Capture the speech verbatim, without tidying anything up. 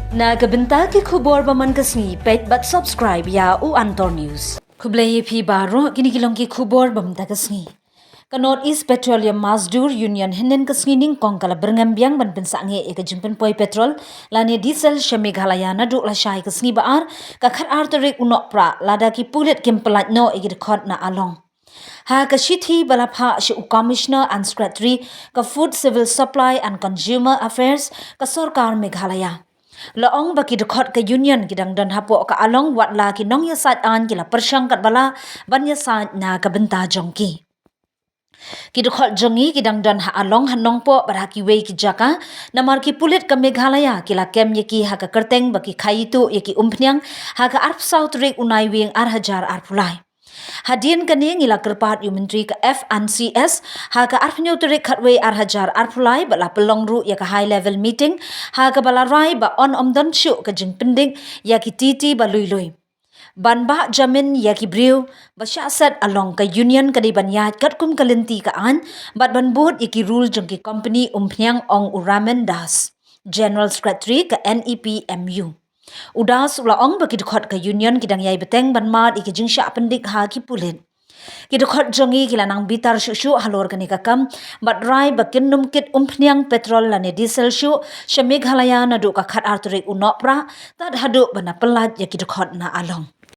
Na ka bynta ki khubor ba man ka sngi, peit bad subscribe ïa u Antor News. Khublei ïa phi baroh, kine ki long ki khubor ba mynta ka sngi. Ka North East Petroleum Mazdoor Union hynnin ka sngi nyngkong ka la byrngem biang ban pynsangeh ïa ka jingpynpoi petrol lane diesel sha Meghalaya naduh lashai ka sngi ba ar, ka khatar tarik u Nohprah, lada ki pulit kim pyllait noh ïa ki dkhot na Along. Ha ka shithi ba la phah sha u Commissioner and Secretary ka Food, Civil Supply and Consumer Affairs ka sorkar Meghalaya, la ong ba ki dkhot ka Union ki dang don hapoh ka Along, wat la ki nongïasaid aiñ ki la pyrshang katba lah ban ïasaid na ka bynta jong ki. Ki dkhot jong ngi ki dang don ha Along, ha Nongpoh bad ha kiwei ki jaka, namar ki pulit ka Meghalaya ki la kem ïa ki ha ka kyrteng ba ki khaii tuh ïa ki umphniang ha ka arphew saw tarik u Naiwieng ar hajar arphew lai. Hadien kane ngi la kyrpad ïa u Myntri ka F and C S ha ka arphew hynñiew tarik khatwei ar hajar arphew lai, bad la pynlong ruh ïa ka high level meeting ha kaba la rai ba yn ym don shuh ka jingpyndik ïa ki T T ba lui lui. Ban bah jamin ïa ki briew ba shah set Along, ka Union ka dei ban ïaid katkum ka lynti ka aiñ bad ban bud ïa ki rule jong ki company umphniang, ong u Raman Das, General Secretary ka N E P M U. U Das u la ong ba ki dkhot ka Union ki dang ïai bteng ban mad ïa ki jingshah pyndik ha ki pulit. Ki dkhot jong ngi ki la nang bitar shuh shuh halor kane ka kam, bad rai ba kin nym kit umphniang petrol lane diesel shuh sha Meghalaya naduh ka khatar tarik u Nohprah, tad haduh ban da pyllait ïa ki dkhot na Along.